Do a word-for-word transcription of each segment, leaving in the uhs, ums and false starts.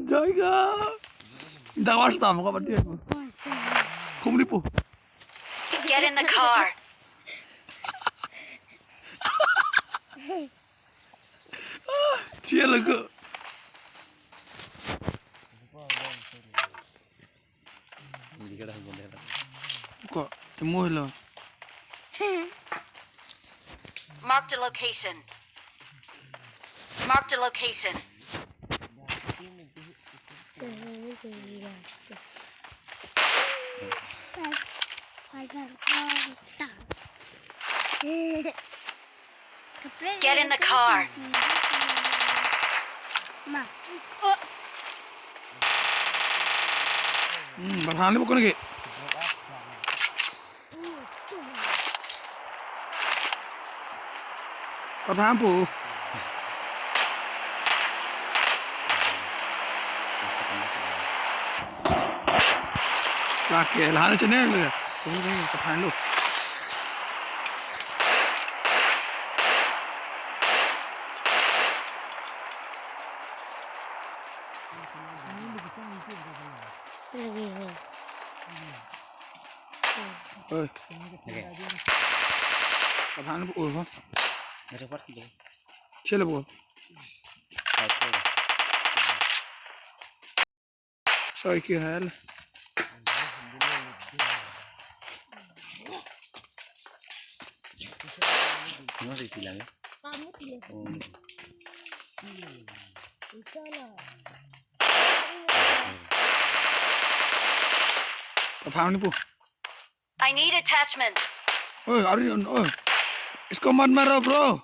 Jaiga. Dawas tam ko badi aku. Kumni po. Get in the car. Chia lagu. Ko, emo helo. Marked a location. Marked a location. Get in the car. Ma. Hmm, barhan ni bukan lagi. Pathan po. Lake, lahan channel lo ya. Pathan lo. Lagi ho. Oi. Lagi. Pathan po, oh, ho. Nggak cepat gitu. Chelo po. Soi ki hal. Nggak ada bilang ya. Oh. Pathan ni po. I need attachments. Oi, are you, oi. Isko mat maro, bro.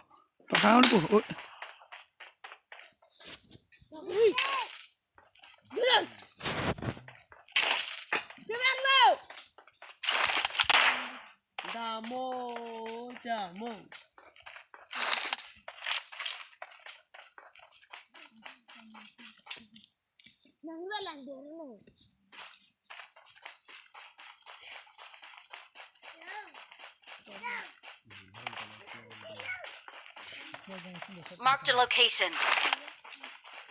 Pathan ni po. Oi. Damo, damo. Nang jalan dulu. Marked a location.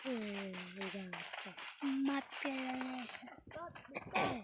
Hmm, ya. Map ya.